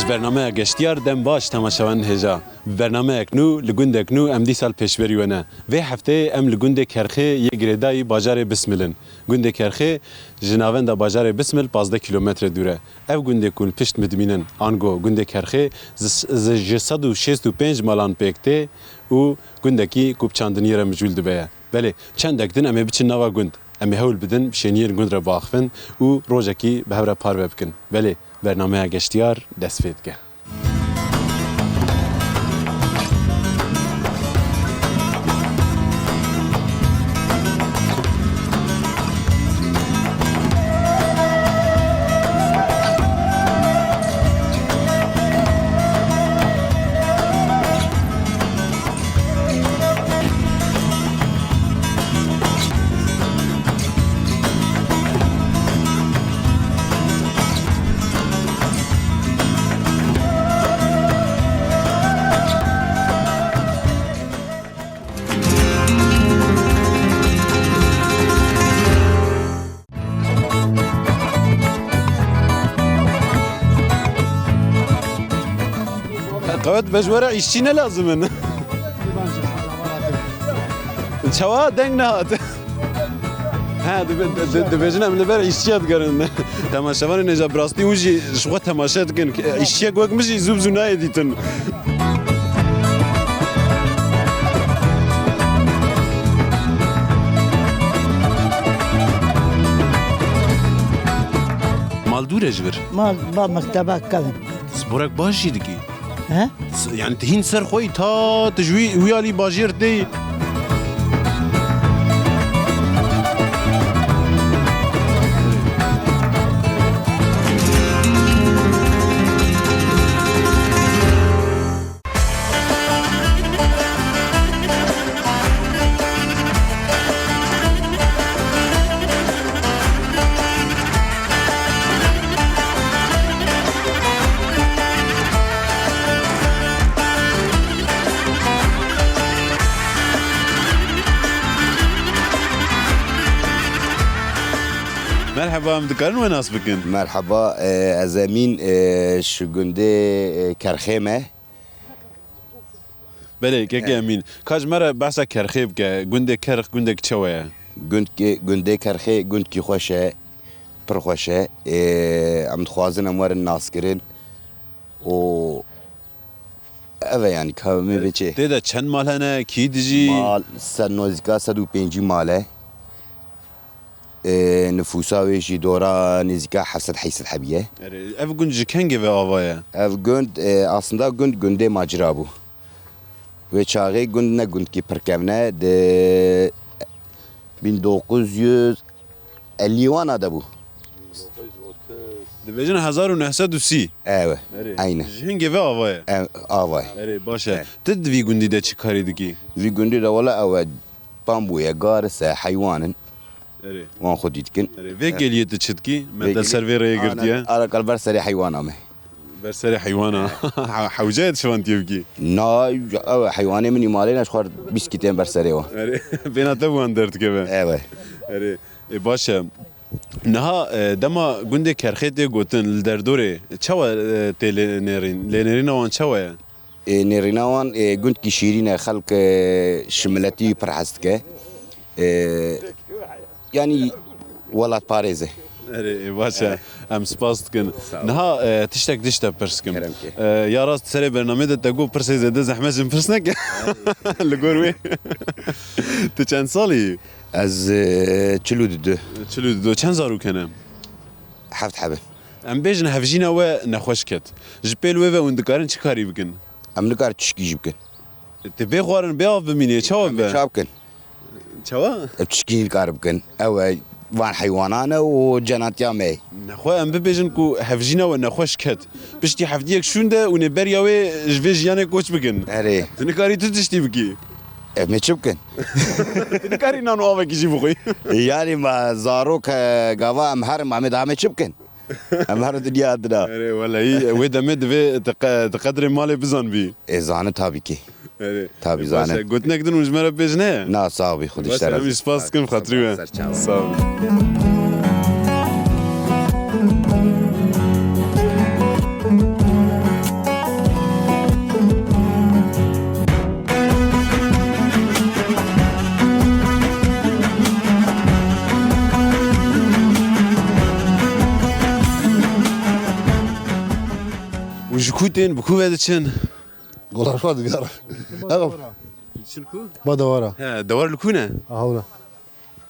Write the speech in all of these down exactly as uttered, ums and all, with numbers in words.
Bernameya Geştiyar dem baş temaşevanên hêja. Bi bernameyek nû li gundek nû em dîsa li pêşberî we ne. Vê hefteyê em li gundê Kerxê yê girêdayî bajarê Bismil in. Gundê Kerxê ji navenda bajarê Bismil pazdeh kîlometre dûr e. Ev gundê ku li pişt min dimînin, ango gundê Kerxê, zi, zi, ji sed û şêst û pênc malan pêk tê û gundekî ku bi çandiniyê re mijûl dibe ye. Belê, çendek din em ê biçin nava gund. Em ê hewl bidin bi şêniyên gund re biaxivin û rojekî bi hev re parve bikin. Belê, bernameya Geştiyar dest pê dike. Qewet be ji we re îşçî ne lazim in. Çawa deng nehat? He, dibe-, di-, di-, dibêjin em li ber îşçiya digerin. Temaşevanên hêja bi rastî hûn jî ji xwe temaşe dikin. Îşçiyek wek min jî zû bi zû nayê dîtin. Mal dûr e ji vir. Mal ba mekteba kevin. Sporek baş jî dikî. He? S-, yani tu hîn ser xwe yî ta tu ji wî, wî alî bajêr tê. Merheba, em dikarin we nas bikin? Merheba, e, ez Emîn, e, ji gundê, e, Kerxê me. Belê, kekê Emîn. Ka ji me re behsa Kerxê bike. Gundê Kerx, gundek çawa ye? Gundkê, gundê Kerxê, gundkî xweş e, pir xweş e. Ê, em dixwazin em werin naskirin. Û ev e yani, ka me vê çê. Tê de çend mal hene, kî dijî? Mal, ser nozîka sed û pêncî mal e. Ê, nifûsa wê jî dora nêzîka heft sed heyşt sed hebî ye. Erê, ev gund ji kengê ve ava ye? Ev gund, ê, aslında gund gundê Macira bû. Wê çaxê gund ne gundkî pir kevn e, di bin dokuz yüz elli wana de bû. Dibêjin hezar û neh sed û sî. Ewe, Erê, aynen. Ji hingê ve ava ye? Ev, ava ye. Erê, baş e. Evet. Tu di vî gundî de çi karî dikî? Vî gundî de wala ew e, bambû ye, garis e, heywan in. Erê. Wan xwedî dikin. Erê, vê geliyê tu çi dikî? Me te ser vê rêyê girtiye. Ara, ara kal ber serê heywana me. Ber serê heywana. He-, hewce ye tu şivan tê bikî? Na, ew heywanê min îmalê ne, ji xwe bîst kî tên ber serê wan. Erê, bêhna te bi wan derdikeve. Ewe. Erê, ê, baş e. Niha, e, dema gundê Kerxê tê gotin li derdorê, çawa, e, tê lê nêrîn? Lênêrîna wan çawa ye? Ê, nêrîna wan, ê, gundkî şîrîn e, xelk, ê, ji miletî pir hez dike. Ê, yanî welatparêz e. Erê, ê, baş e. Em spas dikin. Sağ ol. Niha, ê, tiştek dişte pirs kim. Kerem ke. Ê, ya rast serê bernamê de te got pirsê zêde zehmet jin pirs neke. Li gor wê. Tu çend salî yî? Ez, ê, çil û du. Çil û du. Çend zarok hene? Heft hebe. Em bêjin hevjîna we nexweş ket. Ji pêl wê ve hûn dikarin çi karî bikin? Em nikarin tişkî jî bikin. Tê bê xwarin, bê av bimînê, çawa bibe? Em çawa bikin? Çawa? Em tişkî nikarin bikin. Ew e, van heywanan e û cenatiya me ye. Nexwe em bibêjin ku hevjîna we nexweş ket. Piştî heftiyek şûn de hûn ê beriya wê ji vê jiyanê koç bikin. Erê. Tu nikarî tu tiştî bikî. Em ê çi bikin? Tu nikarî nan û avekî jî bixwî. Yani me zarok, e, gava em herin, em ê daha me çi bikin? Em her dinya dina. Erê, welehî, wê demê divê tu qe-, tu qedrê malê bizanbî. Ê, zanin tabî ki. Erê. Tabî. Baş e, zanin. Gotinek din hûn ji me re bêjin heye? Na, sağ bî, Xwedê ji te razî. Em jî spas dikin, bi xatirî we. Ser çavan. Sağ ol. Ji ku tên, bi ku ve diçin? Golar xwe digere. Ev Diçin ku? Ba dewara. He, dewar li ku ne? Aha, wina.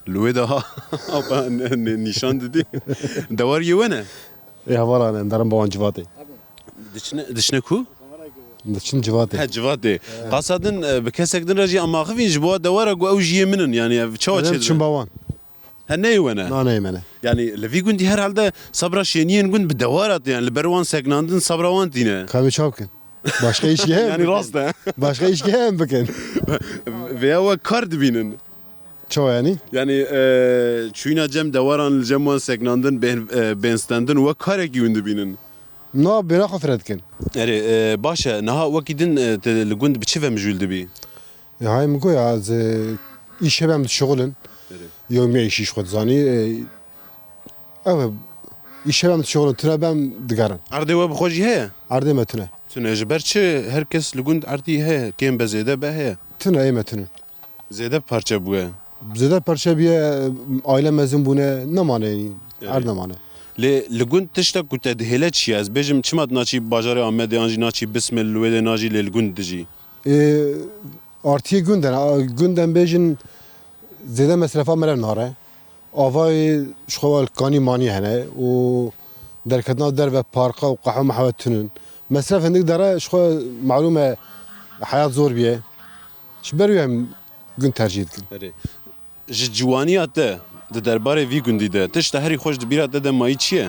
Li wê de ha. Apa, ne, ne, nîşan didî. Dewar yê we ne? Ê, hevala ne, derin bawan civatê. Diçine, diçine ku? Diçin civatê. He, civatê. Qasa din, e, bi kesek din re jî amaxivîn ji bo dewara ku ew jiyê min in, yani ev çawa Ev çê çin dibin? Bawan. He, neyê we ne? Na, neyê me ne. Yani li vî gundî herhalde sabra şêniyên gund bi dewara tê, yani li ber wan seknandin sabra wan tîne. Ka em ê çawa bikin? Başka îşkê heye Yani bikin. Rast e. Başka îşkê heye bikin. Vêya we kar dibînin. Çawa yani? Yani, e, çûyîna cem dewaran, li cem wan seknandin, bên, e, bên stendin, we karekî win dibînin? Na, bêra xwe fire dikin. Erê, e, baş e. Niha wekî din, e, te li gund bi çi ve mijûl dibî? Ya, hay min got ya, ez, e, îşe bem dişixulin. Erê. Yewmiye îşî ji xwe dizanî, e, ew e, îşe bem dişixulin, tune bem digerin. Erdê we bi xwe jî heye? Erdê me tune. Tune ji ber çi? Her kes li gund erdî heye, kêm be zêde be heye. Tune, ê me tune. Zêde parçe bûye. Zêde parçe bûye, aile mezin bûne, nemane, Evet. Erd nemane. Lê li gund tişta ku te dihêle çi ye? Ez bêjim, çima tu naçî bajarê Amedê an jî naçî Bismil, li wê de najî lê li gund dijî? Ê, artiyê gund e, a, gund em bêjin zêde mesrefa me re nare. Avayê ji xwe ve kanî manî hene û derketina derve parka û qehwe mehwe tunin. Mesref hindik dere ji xwe malûm e heyat zor bûye. Ji ber wê em gund tercîh dikin. Erê. Ji ciwaniya te di derbarê vî gundî de tişta herî xweş di bîra te de mayî çi ye?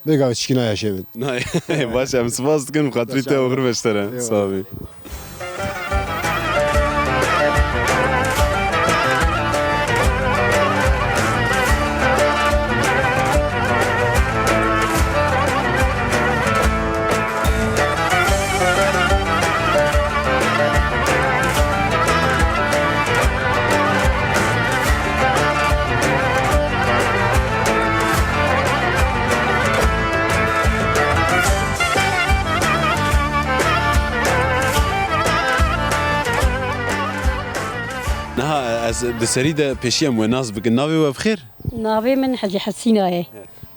Bêga çikîna yaşê min. Nayê. Baş e, em spas dikin, bi xatirî te û xir beştere. Eyvallah. Sağ bî. Niha ez di serî de pêşî em we nas bikin. Navê we bi xêr? Navê min Hecî Hesîna ye.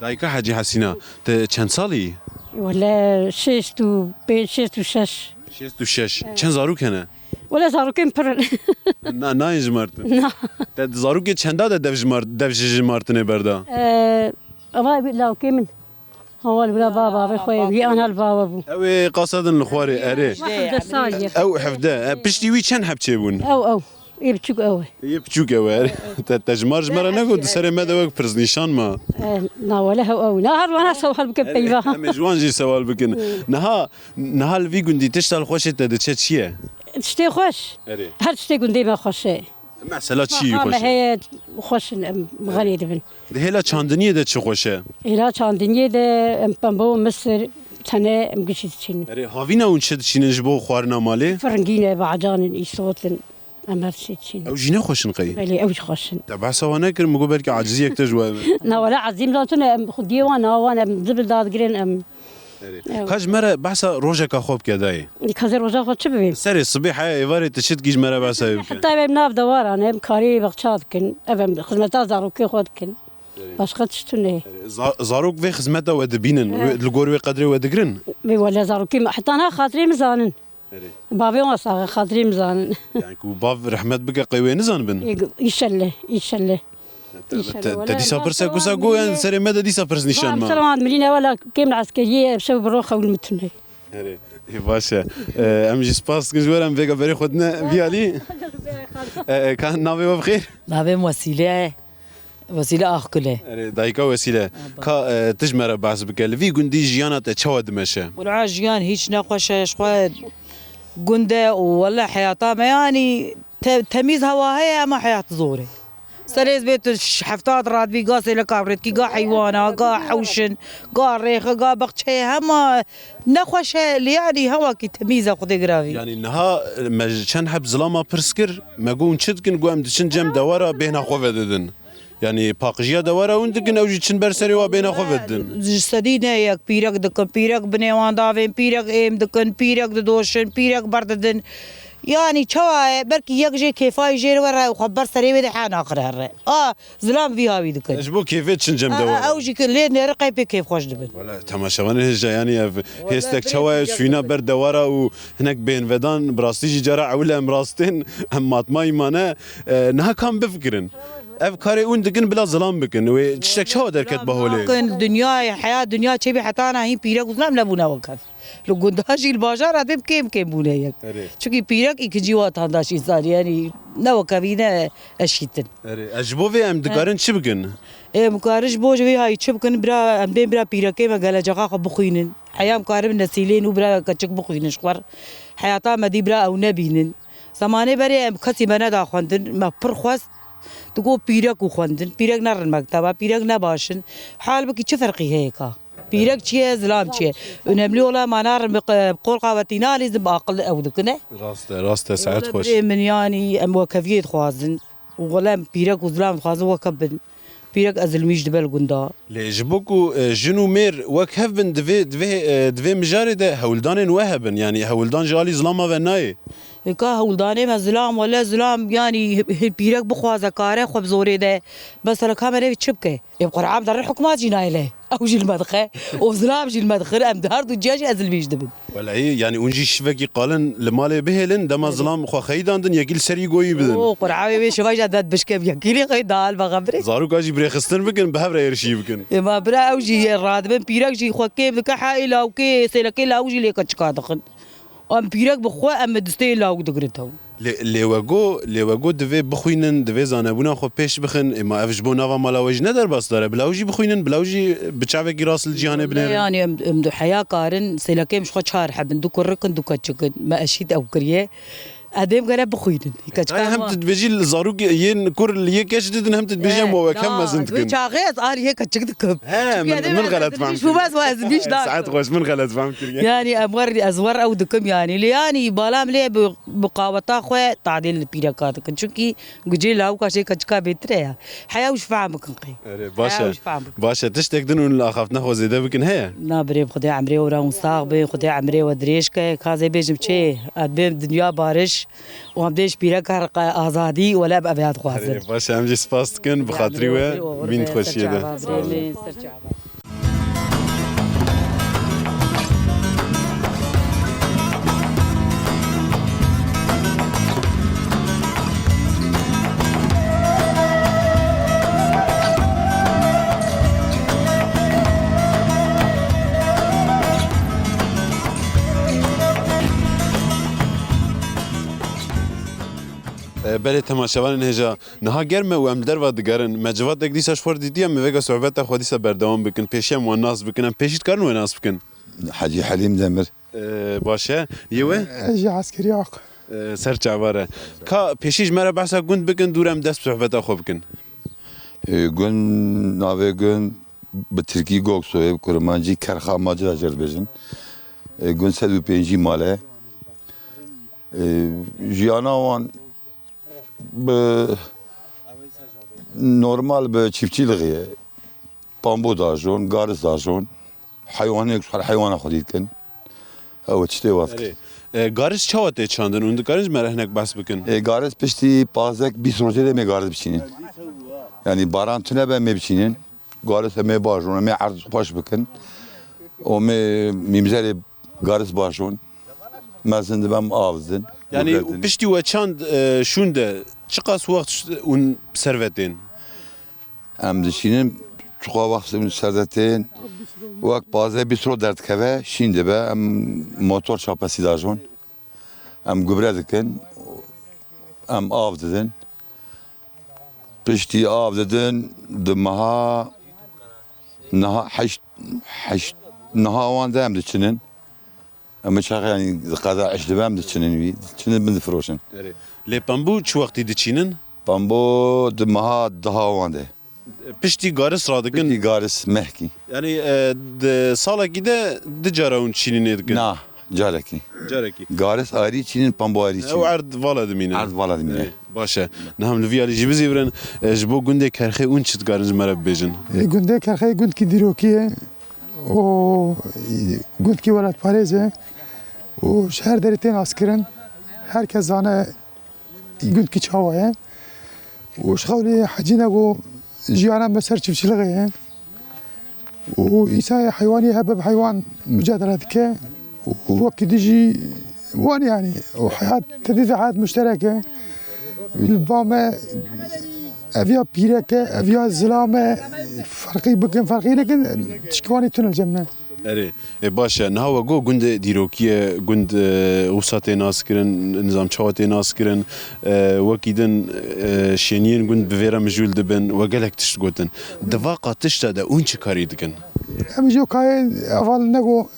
Dayika Hecî Hesîna, te çend salî yî? Wele şêst û pênc, şêst û şeş. Şêst û şeş. Evet. Çend zarok hene? Wele zarokên pir in. Na, nayên jimartin? Na. Te zarokê çenda de dev jimart-, dev ji jimartinê berda? Ee, ava lawkê min. Hawa li vira va bavê xwe ye, wî an hal bava bû. Ew ê qasa din li xwarê, erê. Hevdeh salî ye. Ew hevdeh. E, piştî wî çend heb çêbûn? Ew, ew. Ê biçûk ew e. Ê biçûk ew e, erê. Te, te ji mar ji me re negot, di serê me de wek pirsnîşan ma. E, na wele hew ew. Na her wana sewal bike peyva. Em ê ji wan jî sewal bikin. Niha, niha li vî gundî tişta li xweşê te diçe çi ye? Tiştê xweş. Erê. Her tiştê gundê me xweş e. Mesela çi Maqame xweş e? Heye, xweş in, em xelê dibin. Di hêla çandiniyê de çi xweş e? Hêla çandiniyê de em pembe û misir, tene em gişî diçînin. Erê, havîna hûn çi diçînin ji bo xwarina malê? Firngî ne, bacan in, îsot in, em her tiştê diçînin. Ew jî ne xweş in qey? Belê, ew jî xweş in. Te behsa wan nekir, min got belkî aciziyek te ji we be. Na wele ezîm zatûne, em xwediyê wan, na wan em zibil dadigirin, em Erê. Ew. Ka ji me re behsa rojeka xwe bike dayê. Ka ez ê roja xwe çi bibêm? Serê sibê heya êvarê tu çi dikî ji me re behsa wê bike? Heta ev em nav dewaran, em karê bexça dikin, ev em xizmeta zarokê xwe dikin. Erê. Başqa tişt tune. Erê. Za-, zarok vê xizmeta we dibînin, Erê. Wê, li gor wê qedrê we digirin? Wê wele zarokê me, heta niha xatirê min zanin. Erê. Bavê wan sax e, xatirê min zanin. Yani ku bav rehmet bike qey wê nizanibin? Ê, înşellah, înşellah. Te, înşellah, te, wele te dîsa pirsek wisa got, yani serê me de dîsa pirs nîşan ma. Em ser wan milîne wela kêm li eskeriyê, ev şev bi ro xewl min tune. Erê, ê, baş e. E, em jî spas dikin ji we re, em vêga berê xwe dine vî alî. E, e, ka navê we bi xêr? Navê min Wesîle ye. Wesîle Axkul e. Erê, dayika Wesîle. Ha, ba. Ka, e, tu ji me re behs bike. Li vî gundî jiyana te çawa dimeşe? Wela jiyan hîç ne xweş e, ji xwe gund e û wele heyata me, yanî te-, temîz hewa heye, ema heyat zor e. Serê ez bê tu ş-, hefta diradibî, ga sêleka rêtkî, ga heywana, ga hewşin, ga rêxe, ga bexçeyê, hema nexweş e, lê yanî hewakî temîz e, Xwedê giravî. Yanî niha me ji çend heb zilama pirs kir, me got hûn çi dikin, got em diçin cem dewara bêhna xwe vedidin. Yanî paqijiya dewara hûn dikin, ew jî çin ber serê wa bêhna xwe vedidin. Ji sedî ne yek pîrek dikin, pîrek binê wan davên, pîrek êm dikin, pîrek didoşin, pîrek berdidin. Yanî çawa ye, belkî yek jê kêfayî jê re were û xwe ber serê wê de he naxire here. A, zilam vî hawî dikin. Ji bo kêfê çin cem de A, were. Ew jî ki lê nêre qey pê kêfxweş dibin. Wele temaşevanên hêja, yanî ev hêstek çawa ye, sûyna ber dewara û hinek bêhnvedan, bi rastî jî cara ewil em rastên, em matmayî mane, e, niha kam bifikirin. Ev karê hûn dikin bila zilam bikin. Wê tiştek çawa derket ba holê? Nakin, dinyayê, heya dinya çêbî heta na hîn pîrek û zilam nebûne wek ev. Li gunda jî li bajara dê kêm kêm bûne yek. Erê. Çunkî pîrek îkincî vatandaş însanî, yanî ne wekevî ne eşîtin. Erê, ez ji bo vê em dikarin çi bikin? Ê, em karin ji bo ji vê hayî çi bikin? Bira, em bên bira pîrekê me geleceqa xwe bixwînin. Heya em karin nesîlên û bira keçik bixwînin ji xwe. Heyata me dî bira ew nebînin. Zemanê berê em kesî me neda xwendin, me pir xwest. Digo pîrek û xwendin. Pîrek nerin mekteba, pîrek ne baş in. Hal bikî çi ferqî heye ka? Pîrek çi ye, zilam çi ye? Önemli olan ma narin bi qe-, bi qol qawetî nalîzin, bi aqil ew dikine. Rast e, rast e, saet xweş. Wele birê min, yanî em wekeviyê dixwazin. Û wele em pîrek û zilam dixwazin weke bin. Pîrek ezilmîş dibe li gunda. Lê ji bo ku, e, jin û mêr wek hev bin, divê, divê, e, divê mijarê de hewldanên we hebin. Yanî hewldan ji alî zilama ve nayê. Ka hewldanê me zilam, wele zilam, yanî hi-, hi-, pîrek bixwaze kare xwe bi zorê de. Mesela kamerê çi bike? Ê, bi Qur'an derin hikûmet jî nayê lê. Ew jî li me dixe. Û zilam jî li me dixin. Em di her du ciya jî ezilmîş dibin. Welehî, yanî hûn jî şivekî qalin li malê bihêlin, dema zilam xwe xeyî dandin, yekî li ser yî goyî bidin. O, Qur'anê wê şiva jî dad bişke bi yekî lê xeyî dal vexe birê. Zarok a jî bi rêxistin bikin, bi hev re êrişî bikin. Ê, ma bira ew jî yê radibin, pîrek jî xwe kêm dike, ha ê lawkê, sêlekê lawk jî lê keçika dixin. Em pîrek bi xwe, em bi distê lawk digirin tew. Lê, lê we got, lê we got divê bixwînin, divê zanebûna xwe pêş bixin. Ê, ma ev ji bo nava mala we jî ne derbasdar e? Bila ew jî bixwînin, bila ew jî bi çavekî rast li cîhanê binêrin. Yanî em, em du heya karin, sêlekê em ji xwe çar hebin, du kurik in, du keçik in. Me eşît ew kiriye. Edêm gere bixwînin. Keçika Dayê, hem ma- tu dibêjî li zarok yên kur li yê keç didin, hem tu dibêjî em He, we wek hev na, mezin dikin. Çaxê ez alî yê keçik dikim. He, Çünkü min, edêm min ez xelet fehm ezilmiş kir. Bûm, ez we ezilmiş nakim. Saet xweş, min xelet fehm kiriye. Yanî em wer, ez wer ew dikim yanî. Lê yanî balam lê bi, bi qaweta xwe tadîl li pîreka dikin. Çunkî gucê lawika jê keçika bêtir e ya. Heya û ji fehm bikin qey. Erê, baş e. Heya û ji fehm bikin. Baş e, tiştek din hûn li axaftina xwe zêde bikin heye? Na birê, Xwedê emrê we ra hûn sax bin, Xwedê emrê we dirêj ke. Ka zê bêjim çê, ez bêm dinya bariş. Û em dê ji pîrek her qe azadî û leb ev ya dixwazin. Erê, baş e, em jî spas dikin, bi xatirî we, mîn xweşiyê de. Sağ olun. E, belê temaşevanên hêja, niha germ e û em li derva digerin. Me civatek dîsa ji xwe re dîtiye, em ê vêga sohbeta xwe dîsa berdewam bikin. Pêşî em wan nas bikin, em pêşî dikarin we nas bikin. Hecî Helîm Demir. E, baş e. Yê we? Ez jî Eskerî Ak. E, ser çava re. Ka pêşî ji me re behsa gund bikin, dû re em dest bi sohbeta xwe bikin. E, gund, navê gund bi tirkî Goksoyê, bi kurmancî Kerxa Macira jê re dibêjin. E, gund sed û pêncî male. E, jiyana wan bi normal bi çiftçîlixê ye. Pambo dajon, garis dajon. Heywanê ku her heywana xwedî dikin. Ew tiştê weft. Erê. E, garis çawa tê çandin? Hûn dikarin ji me re hinek behs bikin? E, garis piştî pazdeh bîst rojê de em ê garis biçînin. Yanî baran tune be em ê biçînin. Garis em ê bajon, em ê erd xweş bikin. Û em ê mîmzerê garis bajon. Mezin dibe em av didin. Yanî piştî we çand, e, şûn de çiqas wext hûn servetên? Em diçînin, çiqa wext em serdetên, wek pazdeh bîst roj derdikeve, şîn dibe, em motor çapesî dajon. Em gubre dikin, em av didin. Piştî av didin, di meha niha heşt, heşt, niha wan de em diçinin. Em çaxê, yanî, qeda eş dibe em diçinin wî, diçinin bin difiroşin. Erê. Lê pembo çi wextî diçînin? Pembo di meha deha wan de. Piştî garis radikin? Piştî garis mehkî. Yanî, e, di salekî de di cara hûn çînînê dikin? Na, carekî. Carekî. Garis ayrî çînin, pembo ayrî çînin. Ew erd vala dimîne? Erd vala dimîne. Erê. Baş e. Niha em li vî alî jî bizîvirin, e, ji bo gundê Kerxê hûn çi dikarin ji me re bibêjin? E, gundê Kerxê gundkî dîrokî ye û gundkî welatparêz e û ji her derê tên naskirin. Her kes zane gund kî çawa ye. Û ji xewlê hecî ne ku jiyana me ser çiftçiliğê ye. Û însanê heywanî hebe bi heywan mücadele dike. Û wekî dijî wan yani. Û hayat, tedî de hayat müşterek e. Li ba me ev ya pîrek e, ev ya zilam e. Ferqî bikin, ferqî nekin, tişkî wanî tune cem me. Erê, e, baş e. Niha we got gund dîrokî ye, gund, e, wisa tê naskirin, nizam çawa tê naskirin, e, wekî din, e, şêniyên gund bi vê re mijûl dibin, we gelek tişt gotin. Di va qatişta de hûn çi karî dikin? Em jî kayên heval nego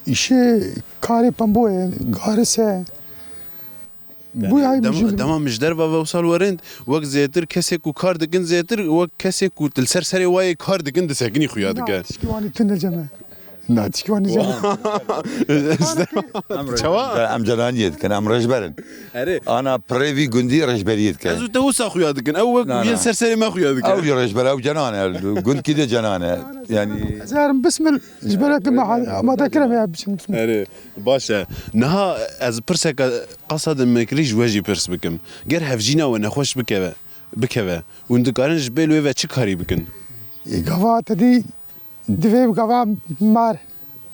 îşê karê pembo ye, garis e. Yani Bû ya dem-, mijûl. Dema min ji derve ve wisa li we rind, wek zêtir kesê ku kar dikin, zêtir wek kesê ku li ser serê wayê kar dikin, disekinî xuya dike. Na, tişkî wanî tune cem me. Na, tişkî wanî cem me. Çawa? Em celaniyê dikin, em rêjber in. Erê. Ana pirê vî gundî rêjberiyê dike. Ez û te wisa xuya dikin, ew wek Na, yên na. ser serê me xuya dike. Ew jî rêjber, ew cenan e, gund kî de cenan e. Yani Ez ê herim bismil, ji ber ku me ha-, amade kire me ya biçin bismil. Erê, baş e. Niha ez pirseke qasa de me kirî ji we jî pirs bikim. Ger hevjîna we nexweş bikeve, bikeve, hûn dikarin ji bê li wê ve çi karî bikin? Ê, gava te dî divê gava mar,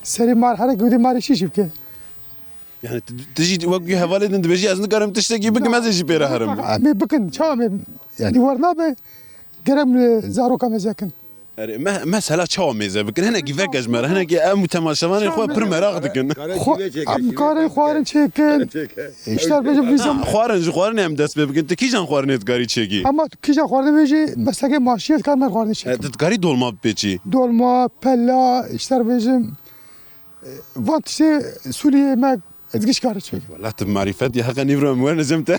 serî mar here ku dê marê şî jî bike. Yani tu, tu jî wek wî hevalê din dibêjî, ez nikarim tiştekî bikim, ez ê jî pê re herim. Em ê bikin, çawa em ê, yani wer nabe, gerek em li zaroka me zekin. Erê, me-, mesela çawa mêze bikin? Hinekî veke ji me re, hinekî em û temaşevanên xwe pir meraq dikin. Xwe-, em karin xwarin çêkin. Îşte bêjim vîza. Ha, xwarin, ji xwarinê em dest pê bikin. Tu kîjan xwarinê dikarî çêkî? Ama tu kîjan xwarinê bêjî, bestekê maşiyê dikar me xwarinê çêkin. E, tu dikarî dolma bipêçî? Dolma, pella, îşte bêjim. Van tiştê Sûriyê me ez giş kare çêkim. Wela tu marîfet ya heqe nîvro em werne cem te.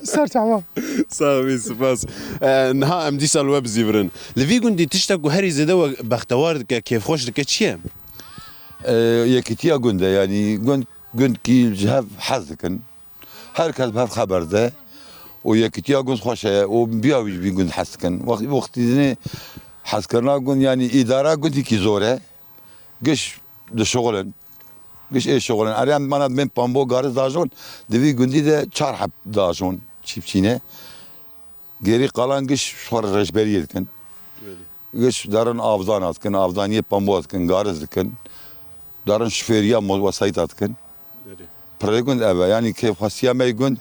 Ser çava. Sağ ol, spas. E, niha em dîsa li we bizîvirin. Li vî gundî tiştek ku herî zêde we bextewar dike, kêfxweş dike çi ye? E, yekîtiya gund e, yani gund, gund kî ji hev hez dikin. Her kes bi hev xeber de. Û yekîtiya gund xweş e. Û biya wî ji vî gund hez dikin. Wext-, wextî dinê hezkirina gund, yani îdara gundî kî zor e. Giş dişixulin. Giş ê şixulin. Erê em mana bên pambo garis dajon, di vî gundî de çar heb dajon çîfçî ne. Gêrî qalan giş xwe rêjberiyê dikin. Belê. Giş derin avdana dikin, avdaniyê pambo dikin, garis dikin. Derin şofêriya mo-, wesayîta dikin. Belê. Pirê gund ev e. Yanî kêfxwestiya me yê gund,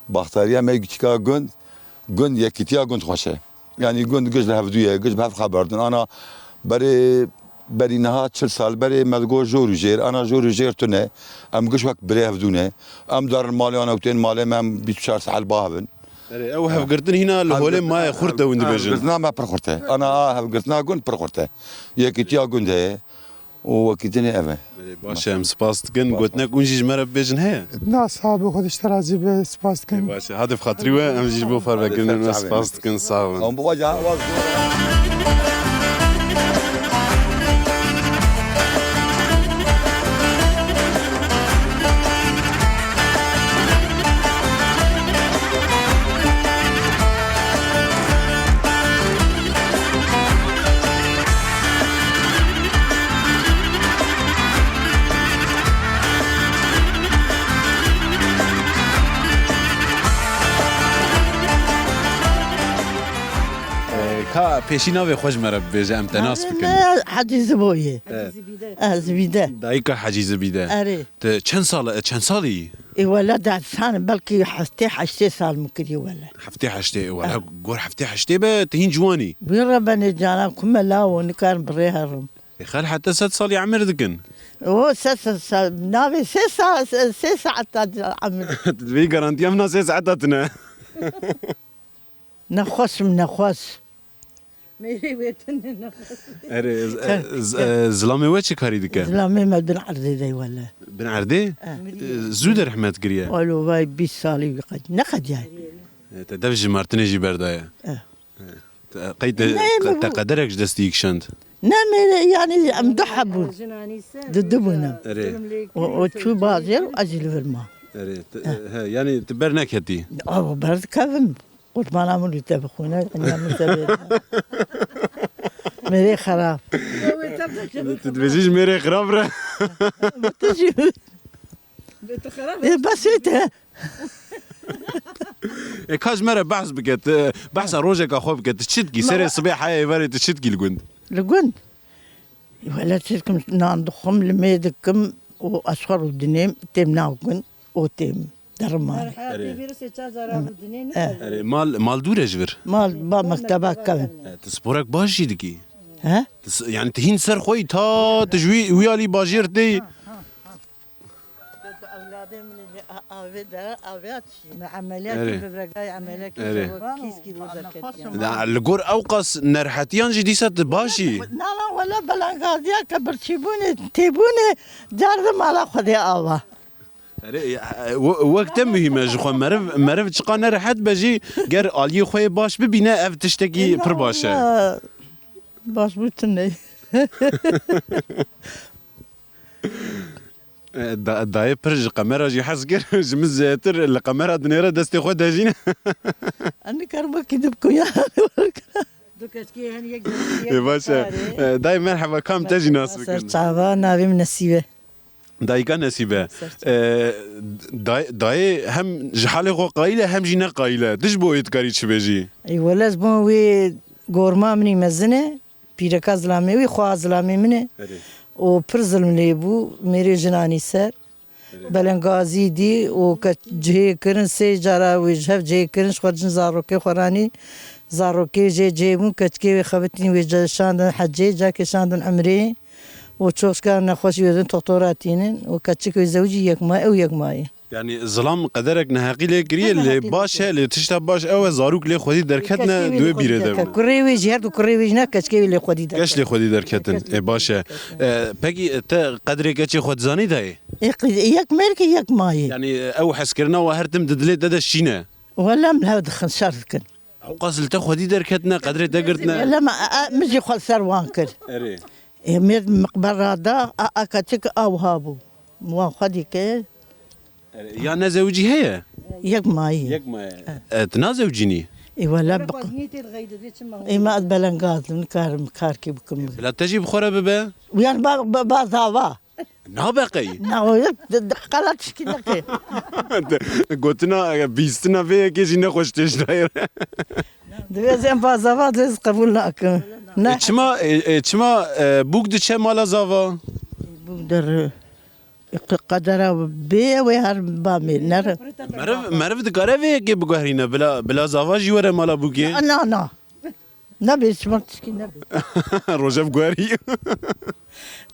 baxtariya me yê giçika gund, gund yekîtiya gund xweş e. Yanî gund giş li hevdû ye, giş bi hev xeber din. Ana berê, berî niha çil sal berê me digot jor û jêr, ana jor û jêr tune. Em giş wek birê hevdû ne. Em darin malê wan ew tên malê me, em bîst û çar sehel ba hev in. Erê, ew hevgirtin hîna li holê maye xurt e hûn dibêjin. Hevgirtina me pir xurt e. Ana a hevgirtina gund pir xurt e. Yekîtiya gund heye. û wekî dinê ev e. Erê, baş e, em spas dikin. Baş, gotinek baş. Hûn jî ji me re bibêjin heye? Na, sax be, Xwedê ji te razî be, spas dikin. Ê, baş e. Hadi bi xatirî we, em jî ji bo parvekirinê me spas dikin, sax bin. Em bi xwe caha waz Ee, ka pêşî navê xwe ji me re bibêje, em te nas bikin. Navê me Hecî Zibo ye. Evet. Eh, Zibîde. Dayika Hecî Zibîde. Erê. Te çend sal, e, çend salî yî? Ê wele deh sal, belkî heftê heştê sal min kiriye wele. Heftê heştê, e, wele, ha, gor heftê heştê be, te hîn ciwan î. Wî re benê canan ku me lawo nikarim bi rê herim. E, xel heta sed salî emir dikin. O, sed, sed, sed, navê sê sa-, sê, sê saeta emir. Tu divê garantiya min a sê saeta tune. Nexweş im, nexweş. Mêrê wê tune nexweş. Erê, z-, Te-, z-, te- e, zilamê we çi karî dike? Zilamê me bin erdê de wele. Bin erdê? E. E, zû de rehmet kiriye? Alo, vay bîst salî wî qed-, ne qediyaye? E, te dev ji martinê jî berdaye? E. E. Te, qey te, Ne, qe-, bu- te qederek ji destî kişand? Ne mêrê, yani em du heb bûn. Di du bûn em. Erê. O, o çû bazê û ez jî li vir mam. Erê, te, he, yani tu ber neketî? Ava ber dikevim. Qurbana min û te bixwîne, enya min te bê. Mêrê xerab. Tu dibêjî ji mêrê xerab re? Tu jî. Ê, bes ê te. E, ka ji me re behs bike, tu behsa rojeka xwe bike, tu çi dikî? Serê sibê heya êvarê tu çi dikî li gund? Li gund? Wele çi dikim, nan dixwim, limê dikim û ez xwe rûdinêm, têm nav gund û têm derim malê. Her Erê. Her vîrusê çar cara rûdinê ne. Erê, mal, mal dûr e ji vir? Mal, ba mekteba kevin. E, tu sporek baş jî dikî? He? Tu s-, yani tu hîn ser xwe yî ta tu ji wî, wî alî bajêr tê. Ewladê min ê a-, avê de, avê atişî. Me emeliyat Erê. Kir, bi bregayê emeliyat kir, Erê. Ji bo kîskî bo derketiye. Da, li gor ew qas nerhetiyan jî dîsa tu baş î. Na, na, wele belengaziya ke birçîbûnê, têbûnê, car di mala Xwedê ava. Erê, e, we-, wek te muhîm e ji xwe. Meriv, meriv çiqa nerehet be jî, ger aliyê xwe yê baş bibîne, ev tiştekî pir baş e. Baş bû tune. E, da-, dayê pir ji kamera jî hez kir. Ji min zêtir li kamera dinêre, destê xwe dejîne. Ez nikarim wekî din bikim ya. Du keçkê hene, yek zevcî, yek Ê, baş e. Karê. E, dayê merheba, kam te jî nas bikin? Ser çava, navê min Nesîbe. Dayika Nesîbe. Ser çava. E, day-, dayê hem ji halê xwe qayîl e, hem jî ne qayîl e. Tu ji bo wê dikarî çi bêjî? Ey wele, ez bûm wê gorma min î mezin e. Pîreka zilamê wî, xweha zilamê min e. Erê. Û pir zilm lê bû, mêrê jin anî ser. Erê. Belengazî dî û ke cihê kirin, sê cara wê ji hev cihê kirin, ji xwe jin zarokê xwe ranî, zarokê jê cihê bûn, keçikê wê xebitîn, wê ce-, şandin hecê, cakê şandin Umrê û çoxka nexweşî wê din toxtora tînin û keçik wê zewicî yek ma, ew yek mayê. Yani zilam qederek neheqî lê kiriye, lê baş e, lê tişta baş ew e, zarok lê xwedî derketine, di wê bîrê de bû. Kurê wê jî, her du kurê wê jî ne, keçikê wê lê xwedî derket. Keç lê xwedî derketin. Ê, baş e. E, pekî, e, te qedrê keçê xwe dizanî dayê? Ê, qi-, yek mêr ki yek mayî. Yani, e, ew hezkirina we her tim di dilê te de şîn e? Wele em li hev dixin, şer dikin. Ew qas li te xwedî derketine, qedrê te girtine? Wele me, e, e, min jî xwe li ser wan kir. Erê. Ê, mêr miqbera da, a, a keçik a wiha bû. Wan xwedî kir. Ya nezewicî heye? Yek mayî. Yek mayî. E, tu nazewicînî? Ê, wele biq-, ê, me ez belengaz im, nikarim karkê bikim. Bila te jî bi xwe re bibe? Uyan ba, ba, ba zava. Nabe qey? Na, o yek de, de, qala tişkî neke. Gotina, bîstina vê yekê jî nexweş tê ji dayê re. Divê ez em ba zava, divê ez qebûl nakim. Ne. E, çima, e, e, çima, e, bûk diçe mala zava? Bûk der. Qedera bê wê her bamê nere. Meriv, meriv dikare vê yekê biguherîne, bila, bila zava jî were mala bûkê? Na, na, na. Nabê, çima tişkî nabê. Rojev guherî.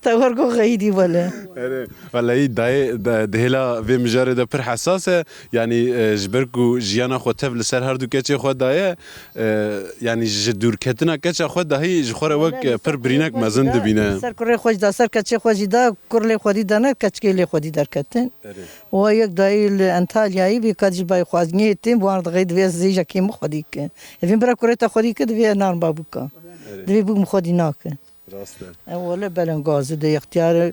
Te wer got xeyîdî wele. Erê, welehî dayê, de, dihêla vê mijarê de pir hesas e. Yanî, e, ji ber ku jiyana xwe tev li ser her du keçê xwe daye, e, yanî ji dûrketina keça xwe dahî ji xwe re wek, e, pir birînek mezin dibîne. Ser kurê xwe jî da, ser keçê xwe jî da, kur lê xwedî dane, keçikê lê xwedî derketin. Erê. Wa yek dayî li Antalyayê, vê kat jî bayê xwazînê têm, wan dixê divê ez zêja kêm xwedî ke. Evîn bira kurê te xwedî ke, divê nar babûka. Erê. Divê bûk min xwedî nake. Rast e. Em wele belengazî de ixtiyar e.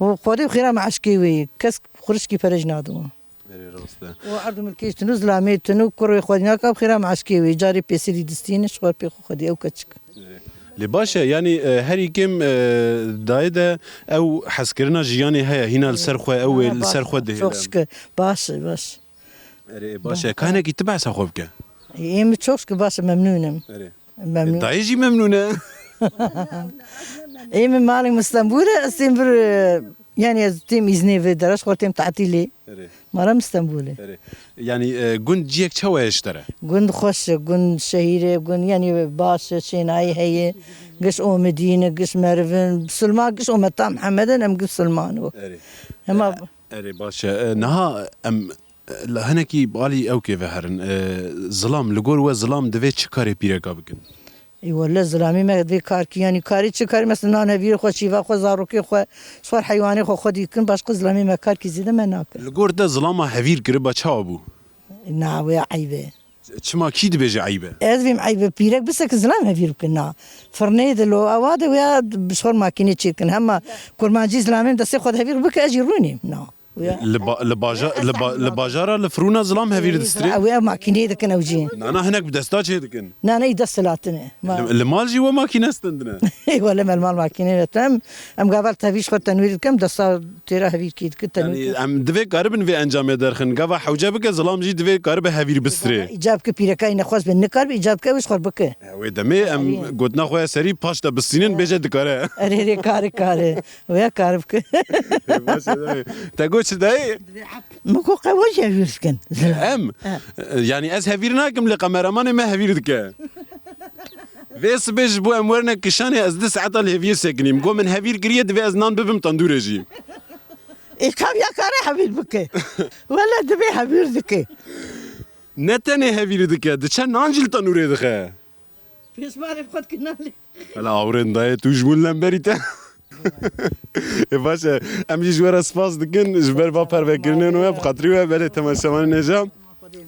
Û Xwedê xêra me eşkê wê ye. Kes xurişkî pere jî nade wan. Erê, rast e. Û erd û milkê jî tune, zilamê tune, kurê xwedî nake, xêra me eşkê wê ye. Carê pêsêrî distîne, ji xwe pê xwe xwedî ew keçik. Erê. Lê baş e, yanî, e, herî kêm, e, dayê de ew hezkirina jiyanê heye, hîna li ser xwe, ew ê li ser xwe dihêle. Çok şükür. Baş e, baş. Erê, baş e. Ka hinekî tu behsa xwe bike. Ê, min çok şükür baş e, memnûn im. Erê. Memnûn. Dayê jî memnûn e. Ê, min malê min Stenbolê, ez têm vir, e, yanî ez têm îznê vê dere, ji xwe têm tatilê. Erê. Mala min Stenbolê. Erê. Yanî, e, gund ciyek çawa ye ji te re? Gund xweş e, gund şehîr e, gund yanî baş e, şênayî heye, giş omidî ne, giş meriv in, bisilman, giş ometa Mihemed in, em giş bisilman o. Erê. Hema. E, erê, baş e. E, niha em Li hinekî balî ew kê ve herin. E, zilam, li gor we zilam divê çi karê pîreka bikin? Ê wele zilamê me divê karkî, yanî karê çi karê, mesela nan hevîrê xwe, şîva xwe, zarokê xwe, ji xwe heywanê xwe xwedî kin, başqa zilamê me karkî zêde me nakin. Li gor te zilama hevîr kiriba çawa bû? Na, wê eyb e. Çima kî dibêje eyb e? Ez vêm eyb e, pîrek bise ki zilam hevîr bikin, na. Firnê de lo, ewa de wê bi şor makînê çêkin. Hema kurmancî zilamê destê xwe de hevîr bike, ez jî rûnîm, na. Li ba-, li baja-, li ba-, li bajara li firûna zilam hevîr distrê? Ew ê makîneyê dikin ew jî. Nana hinek bi desta çê dikin. Nana î dest hilatine. Ma- Li, li mal jî we makîne stendine? Wele me li mal makîne netin. Em gava tevî ji xwe tenwîr dikim, desta têra hevîr kî dikin tenwîr. Yanî em divê karibin vê encamê derxin. Gava hewce bike zilam jî divê karibe hevîr bistrê. Îcab ki pîrekayî nexwest be nikaribe, îcab ke wî ji xwe bike. Wê demê em gotina xwe ya serî paş de bistînin, bêje dikare. Erê, erê, kare, kare. Wê kare bike. Baş e, demê. Te got çi dayê? Min got qewa jî hevîr dikin. Em? He. Yani ez hevîr nakim lê kameramanê me hevîr dike. Vê sibê ji bo em werine kişanê ez du saeta li hêviyê sekinîm. Got min hevîr kiriye divê ez nan bibim tendûrê jî. Ê, kam ya kare hevîr bike. Wele divê hevîr dike. Ne tenê hevîrî dike, diçe nan jî li tenûrê dixe. Pêşmarê xwe dikin nalê. Hela awirên dayê tu ji hûn lemberî te. Ê baş e, em jî ji we re spas dikin, ji ber va pervekirinên we, bi xatirî we, belê temaşevanên hêja.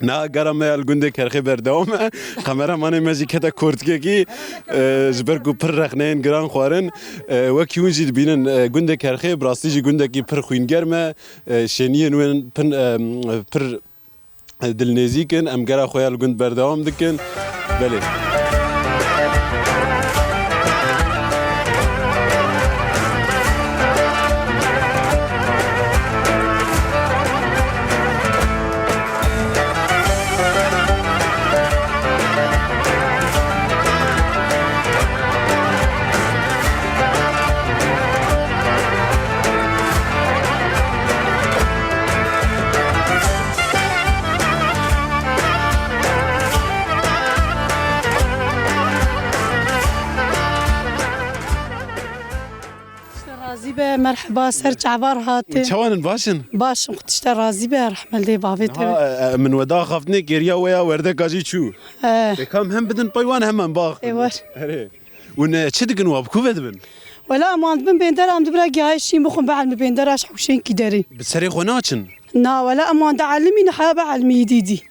Niha gera me ya li gundê Kerxê berdewam e. Kameramanê me jî kete kortikekî, e, ji ber ku pir rexneyên giran xwarin. E, wekî hûn jî dibînin, e, gundê Kerxê bi rastî jî gundekî pir xwîngerm e. E, şêniyên wê pin-, e, pir dilnêzîk in, em gera xwe ya li gund berdewam dikin. Belê. Tişte razî be, merheba, ser çava re hatî. Çawan in, baş in? Baş in, xwe tişte razî be, rehmel dê bavê te. Ha, e, e, min we da axaftinê kêriya we ya werdeka jî çû. E. Ê, kam hem bidin pey wan hem em baxin. Ê, wer. Erê. Hûn, e, çi dikin wa, bi ku ve dibin? Wela em wan dibin bêndera, em dibira gihayê şîn bixwin, bielmî bêndera ji hewşenkî derê. Bi serê xwe naçin? Na, wela em wan dielmî, niha bielmî dîdî.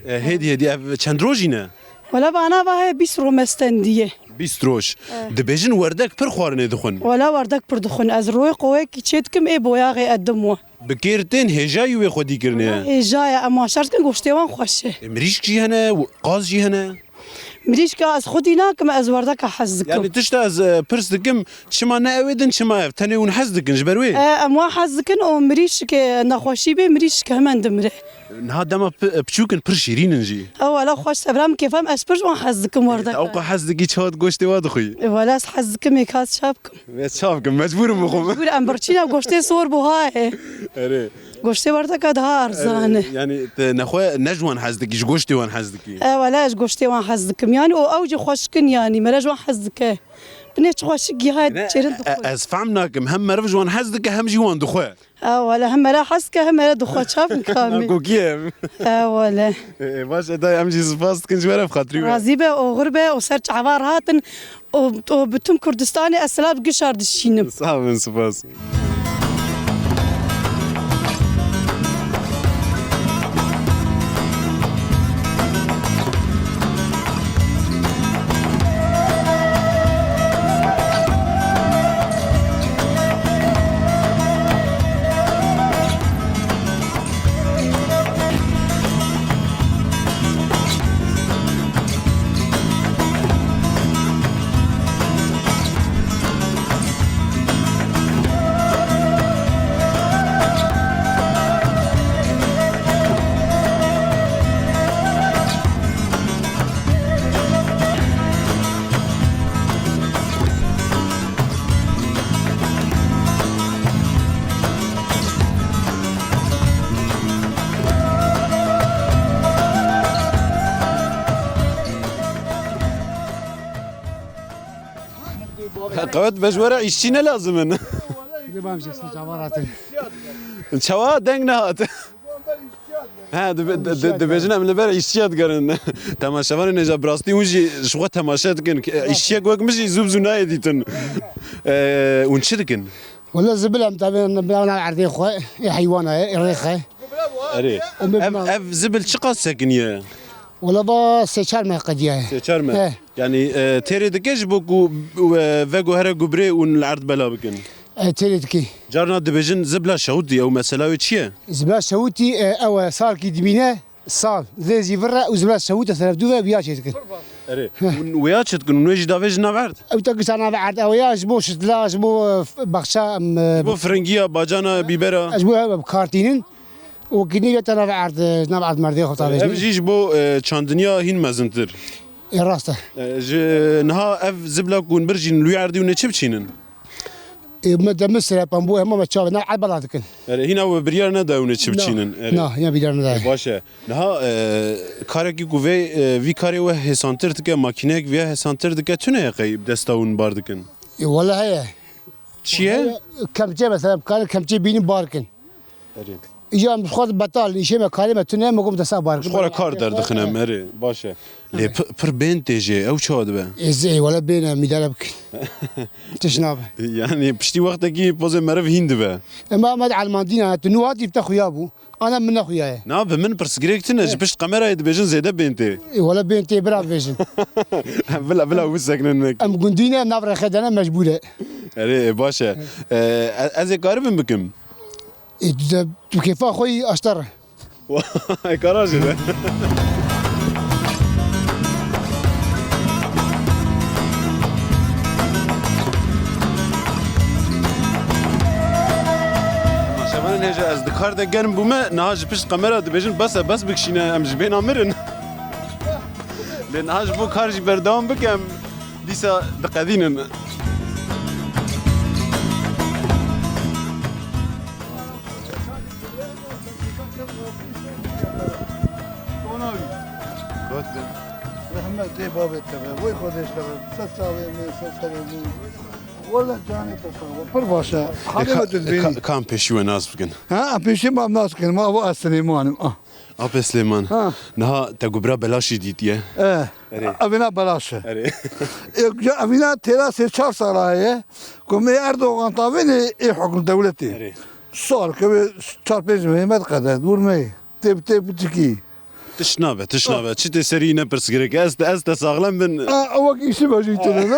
E, hêdî hêdî ev çend rojî ne? Wela vana va heye bîst roj me stendiye. Bîst roj. E. Dibêjin werdek pir xwarinê dixwin. Wela werdek pir dixwin. Ez royê qowekî çê dikim, ê boyaxê edim we. Bi kêr tên hêjayî wê xwedî kirinê. Hêja ye, em wan şer dikin, goştê wan xweş e. E, mirîşk jî hene, qaz jî hene. Mirîşka ez xwedî nakim, ez werdeka hez dikim. Yani tişta ez, e, pirs dikim, çima ne ew ê din, çima ev? Tenê hûn hez dikin ji ber wê? E, em wan hez dikin, û mirîşkê nexweşî bê, mirîşk hemen dimire. Niha dema pi-, piçûk in pir şîrîn in jî. Ew wela xweş, sebra min kêfa min, ez pir ji wan hez dikim werdeka. Ewqa hez dikî çawa goştê wa dixwî? E, wela ez hez dikim, ê ka ez çawa bikim? Vê çawa bikim? Mecbûr im bixwim. Mecbûr em birçî ne, goştê sor bû ha e. Erê. Goştê werdeka daha erzan e. Erê, yani te nexwe ne ji wan hez dikî, ji goştê wan hez dikî? E, wela ez ji goştê wan hez dikim. Yani o ew jî xweş dikin yani, mere ji wan hez dike. Binê çi xweşik giha çêrin dixwe. E, ez fehm nakim. Hem meriv ji wan hez dike, hem jî wan dixwe. E, wele hem mera hez ke, hem mera dixwe çav mikamî. Kokî em. E, wele. E, e, baş e, dayê, em jî spas dikin ji we re, bi xatirî we. Razî be, oxir be, û ser çava rahatin, û, û bi tim Kurdistanê ez silav gişar dişînim. Sağ olun, spas. Qewet be, ji we re îşçî ne lazim in. Dê bam jê ser çava ratin. Çawa deng nehat? He, dibe-, di-, di-, dibêjin em li ber îşçiya digerin. Temaşevanên hêja, bi rastî hûn jî ji xwe temaşe dikin. Îşçiyek wek min jî zû bi zû nayê dîtin. Ee, hûn çi dikin? Wele zibil em tevên bila nav erdê xwe, ê heywana ye, ê rêxe. Erê. Ev, ev zibil çiqas sekiniye? Wele va sê çar me qediye. Sê çar me. He. Yani, e, têrê dike ji bo ku, e, veguhere gubrê û li erd bela bikin? E, têrê dike. Carna dibêjin zibla şewitî, ew mesela wê çi ye? Zibla şewitî, e, ew e, salkî dimîne, sal, lê zî vir e û zibla şewitî serevdû ve viya çê dikin. Erê. Hûn wêya çi dikin? Hûn wê jî davêjin nav erd? Ew te gişa nav erd, ew ya ji bo şitla, ji bo, e, f-, baxça, em, e, Ji bo firingiya, bacana, bîbera. Ji bo, e, kartînin. Û kidnî ve te nav erd, e, nav erd merdê xwe Ev davêjin. jî ji bo, e, çandiniya hîn mezintir. E, rast e. E, ji niha ev zibla ku hûn birjîn li wî erdî hûn ê çi biçînin? E, me demir sere pembû hema me çav ne ebela dikin. Erê, hîna we biryar neda hûn ê çi Na, biçînin? Erê. Na, hîna biryar neda. E, baş e. Niha, e, karekî ku vê, e, vî karê we hêsantir dike, makîneyek vê hêsantir dike, tune ye qey bi desta hûn bar dikin? E, wele heye. Çi ye? Heye, kemçe mesela, karê kemçe bînin bar kin. Erê. Îca em xwe betal, îşê me, karê me tune, me got desta bar kin. Ji xwe re kar derdixinem, erê, baş e. Lê pi-, pir bên tê jê, ew çawa dibe? Ez ê wele bêne, mîdare bikin. Tiş nabe. Yani piştî wextekî pozê meriv hîn dibe. Ema me de elmandîna, tu nû hatî te xuya bû. Ana min nexuya ye. Na, bi min pirsgirêk tune, ji pişt kamerayê dibêjin zêde bên tê. E, wele bên tê, bira bêjin. Bila, bila, wî sekinin mek. Em gundî ne, nav rexê de ne, mecbûr e. Erê, e, baş e. E, e, ez ê karibim bikim? E, tu de, tu kêfa xwe yî aşter e. Kara jî de. Şevanê nêje ez di kar de germ bûme, niha ji pişt kamera dibêjin, bes e, bes bikişîne, em ji bêhna mirin. Lê niha ji bo kar jî berdewam bikim, dîsa diqedînin. Rehmet ê babê te be, wê Xwedê ji te be, ser çavê min, ser serê min. Wele canê te sağ ol. Pir baş e. Halê me tu dibînî. Ka-, kam pêşî we nas bikin? Ha, pêşî me nas bikin. Ma bu ez Silêman im. Ah. Apê Silêman. Ha. Niha te gubra belaşî dîtiye. Eh. Erê. Evîna belaş e. Erê. E, ya evîna têra sê çar sala heye. Ku me Erdogan tavêne ê hukm dewletê. Erê. Sal ke wê çar pênc mehê me diqede, dûr me. Tê bi tê piçikî. Tişt nabe, tişt nabe. Çi tê serî ne pirsgirêk. Ez te, ez te saxlem bin. A, ew wek îşi bejî tune, ne?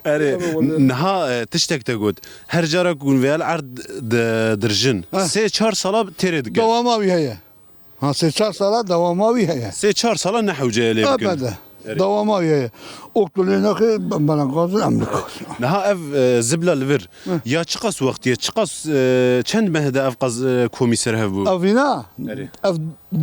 Erê, niha, e, tiştek te got. Her cara ku hûn vêyal erd di-, dirjin. Ha. Sê çar sala têrê dike. Dewama wî heye. Ha, sê çar sala dewama wî heye. Sê çar sala ne hewce ye lê bikin. Ebede. Erê. Dewama wî heye. Oktulê nexê bana gazin em nikazin. Niha ev, e, zibla li vir. Hı. Ya çiqas wextî ye, çiqas, e, çend meh de ev qas, e, komî ser hev bû? Evîna? Erê. Ev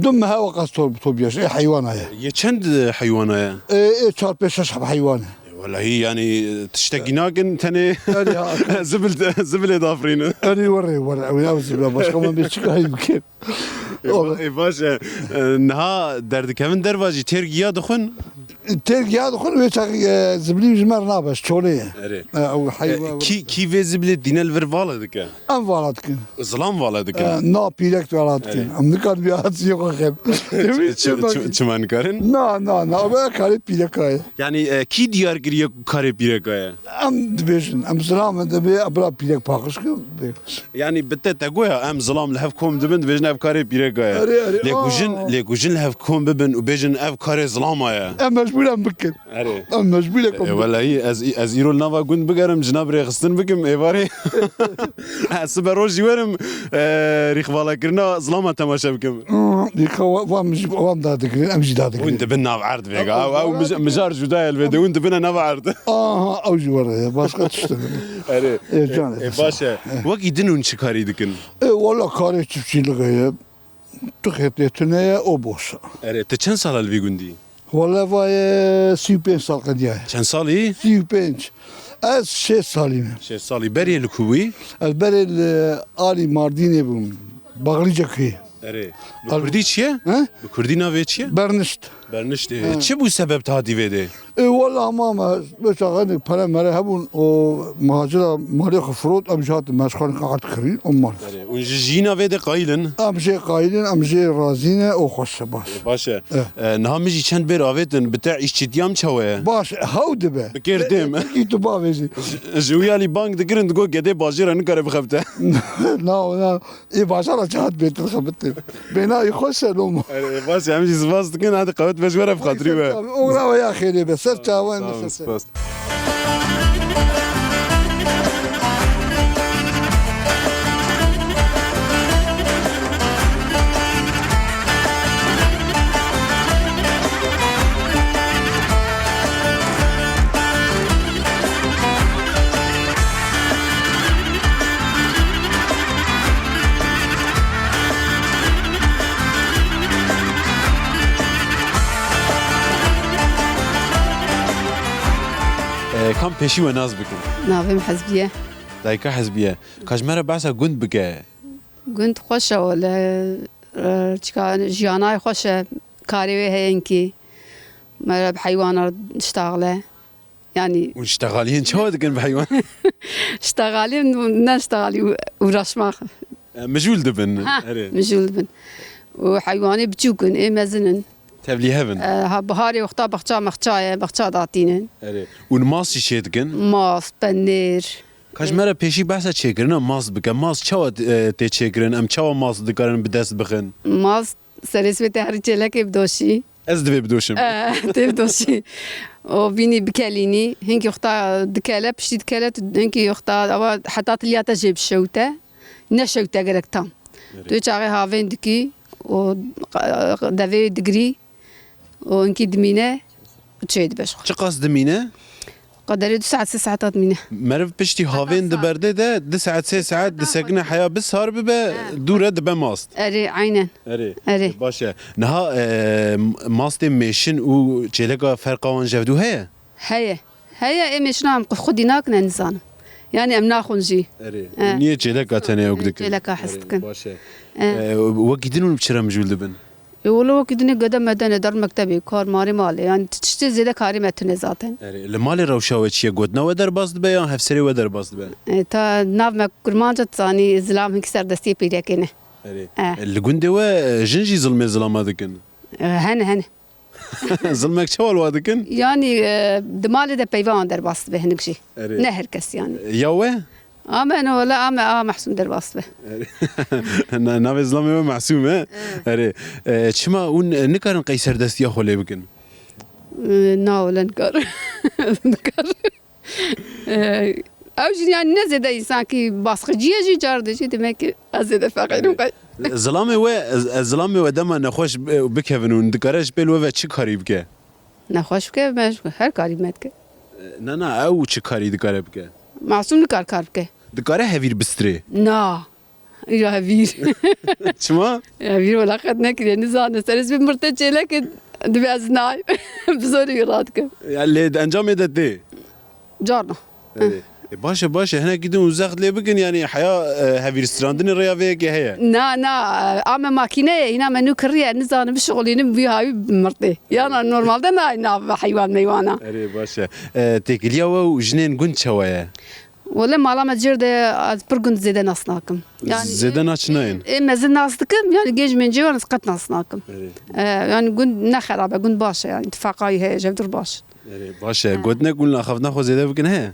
du meh ew qas to-, tobiyaş. Ê heywana ye. Ye çend, e, heywana ye? Ê, ê çar pênc şeş heb heywan e. E, welahî, yanî, tiştekî nakin, tenê Erê, ha. zibil, zibilê dafirînin. Erê, were, were. Ew ya zibla başka man bê çi karî bikin? E, ba-, e, baş e. E, niha derdikevin derva jî têr giya dixwin? Têr giya dixwin, wê çaxî, e, ziblî ji me re nabe, ji çolê ye. Erê. E, ew heywa-, E, kî, kî vê ziblê dîne li vir vala dike? Em vala dikin. Zilam vala dikin. E, na pîrek vala dikin. Erê. Em nikan vê hatiyê xwe xem. Çi, çi, çi, çima nikarin? Na, na, na, ew karê pîreka ye. Yanî, e, kî diyar kiriye ku karê pîreka ye? Em dibêjin, em zilam in, divê bila pîrek paqij kin. Yanî bi te, te goya em zilam li hev kom dibin, dibêjin ev karê pîreka ye. Erê, erê, Lê ku jin, aa. lê ku jin li hev kom bibin û bêjin ev karê zilama ye. Em mecbûr em bikin. Erê. Em mecbûr e kom E, bikin. welahî ez, ez îro li nava gund bigerim, jina bi rêxistin bikim, êvarê. Ez sibe roj jî werim, e, rîxvalekirina zilama temaşe bikim. Aa, dîka wa-, wan jî, wan da digirin, em jî da digirin. Hûn dibin nav erd vêga. Ew, Ew, ew, ew, mij-, mijar cuda ye li vê de, hûn dibine nav erd. Aha, ew jî were ye. Başka tişt e. Erê. E, can E, e, baş e. Wekî din hûn çi karî dikin? E, wala karê çiftçîlixê ye. Tu xêtê tune ye, o boş. Erê, tu çend sala li vî gundî? Wala vaye sî û pênc sal qediyaye. Çend salî? Sî û pênc. Ez şêst salî me. Şêst salî. Berê li ku bûyî? Ez berê li alî Mardînê bûm. Baxlîcekê. Erê. Bi Al- kurdî çi ye? He? Bi kurdî navê çi ye? Bernişt. Bernişt. E, He. çi bû sebeb te hatî vê de? E, wela hema me, wê çaxê pere mere hebûn, o muhacira malê xwe firot, em jî hatin me ji xwe ard kirîn, û mal. Erê, hûn ji jiyîna vê de qayîl in? Em jê qayîl in, em jê razî ne, û xweş e, baş. E, baş e. E. E, niha min jî çend bêr avêtin, bi te îşçîtiyam çawa ye? Baş e, hew dibe. Bi kêr têm. Î tu bavêjî. Ji, ji wî alî bang dikirin, digot gedê bajêr e, nikare bixebite. Na, na. Ê bajara cihat bêtir xebitir. Bêna ê xweş e loma. Erê, baş e, em jî spas dikin, hadi qewet be ji we re bi xatirî we. Oxira we ya xêrê be, ser çawa Sağ olun, ne ser. spas. Pêşî we nas bikin. Navê min Hezbiye. Dayika Hezbiye. Ka ji me re behsa gund bike. Gund xweş e wele. E, çika jiyanay xweş e. Karê wê heye inkî. Me re bi heywana ştaxile. Yani Hûn ştexaliyên çawa dikin bi heywan? Ştexaliyên ne ştexalî u-, uğraşmak. E, mijûl dibin. Ha, erê. Mijûl dibin. Û heywanê biçûk in, ê mezin in. Tevlîhev in. E, ha, biharê wexta baxça mexça ye, baxça datînin. Erê. Û masî çê dikin? Mas, penêr. Ka ji me re pêşî behsa çêkirina mast bike. Mast çawa, e, tê çêkirin? Em çawa mast dikarin bi dest bixin? Mast serê sibê tê herî çêlekê bidoşî. Ez divê bidoşim. E, tê bidoşî. O bînî bikelînî. Hinkî wexta dikele, piştî dikele, tu hinkî wexta ava heta tiliya te jê bişewte. Neşewte gerek tam. Erê. Tu çaxê havên dikî û devê digirî û hinkî dimîne û çê dibe ji xwe. Çiqas dimîne? Qederê du saet, sê saeta dimîne. Meriv piştî havên sar. Di berdê de du saet, sê saet disekine heya bi sar bibe, dû re dibe mast. Erê, aynen. Erê. Erê. Baş e. Niha, e, mastê mêşin û çêleka ferqa wan ji hevdû heye? Heye. Heye, ê mêşina em xwedî nakin, ez nizanim. Yani em naxwin jî. Erê. E. Niyê çêleka tenê ew dikin. Çêleka hez dikin. Erê, baş e. E. E, wekî din hûn bi çi re mijûl dibin? E, wele wekî dinê gede mede ne, der mektebê, kar marê malê. Yani ti-, tiştê zêde karê me tune zaten. Erê, li malê rewşa we çi ye? Gotina we derbas dibe yan hevserê we derbas dibe? E, ta nav me kurmanca, zanî zilam hinkî serdestiyê pêrekê ne. Erê. E. E, li gundê we, e, jin jî zilmê zilama dikin? E, hene, hene. Zilmek çawa li wa dikin? Yani, e, di malê de peyva wan derbas dibe hinek jî. Erê. Ne her kes yani. E, ya we? A me ne wele, a me, a Mehsûm derbas dibe. Erê. Na-, navê zilamê we Mehsûm e? Evet. Erê. E, çima hûn, e, nikarin qey serdestiya xwe lê bikin? E, na wele nikar. Nikar. E, ew jî yani ne zêde însankî baskıcı ye jî, car de jî demek ki ez zêde feqîrim qey. Zilamê we, ez, ez zilamê we dema nexweş bi-, bikevin hûn dikare ji pêl we ve çi karî bike? Nexweş bike, me ji her karî me dike. Na, na, ew çi karî dikare bike? Masûm nikar kar bike. Dikare hevîr bistirê? Na. Îja hevîr. Çima? Hevîr wela qet nekiriye, nizane. Serê sibê mirtê çêlekê dibe ez nay. Bi zorî wî radikim. Ya lê di encamê de tê? Carna. Erê. E, baş e, baş e. Hinekî din û zext lê bikin, yani heya, e, hevîr strandinê rêya vê yekê heye? Na, na, a me makîne ye, hîna me nû kiriye, nizanim bişixulînim, wî hawî mirtê. Yana normalde nayê nav heywan meywana. Erê, baş e. E, têkiliya we û jinên gund çawa ye? Wele mala me cêr de ez pir gund zêde nas nakim. Yani, zêde naçinayên? Ê mezin nas dikim, yani genç mencê wan ez qet nas nakim. Erê. E, yani gund ne xerab e, gund baş e, yani ittifaqayî heye, ji hev dir baş. Erê, baş e. He. Gotinek hûn li axaftina xwe zêde bikin heye?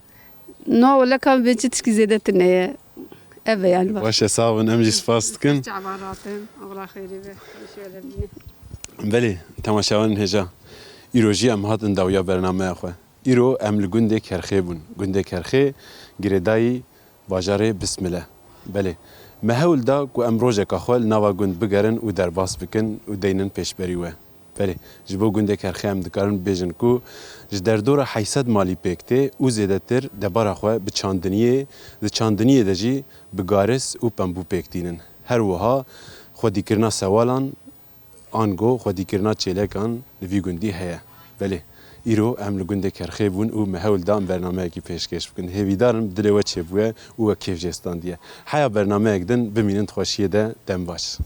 No, wele ka bê çi tişkî zêde tune ye. Ev e yani. Baş e, sax bin, em jî spas dikin. Çavan ratin, Allah xêrê be. Şöyle bine. Belê, temaşevanên hêja. Îro jî em hatin dawiya bernameya xwe. Îro em li gundê Kerxê bûn. Gundê Kerxê girêdayî bajarê Bismile. Belê. Me hewl da ku em rojeka xwe li nava gund bigerin û derbas bikin û deynin pêşberî we. Belê, ji bo gundê Kerxê em dikarin bibêjin ku ji derdora heyt sed malî pêk tê û zêdetir debara xwe bi çandiniyê, di çandiniyê de jî bi garis û pembû pêk tînin. Her wiha xwedîkirina sewalan, ango xwedîkirina çêlekan li vî gundî heye. Belê, îro em li gundê Kerxê bûn û me hewl da em bernameyekî pêşkêş bikin. Hêvîdar in dilê we çêbûye û we kêf jê standiye. Heya bernameyek din bimînin di xweşiyê de, dem baş.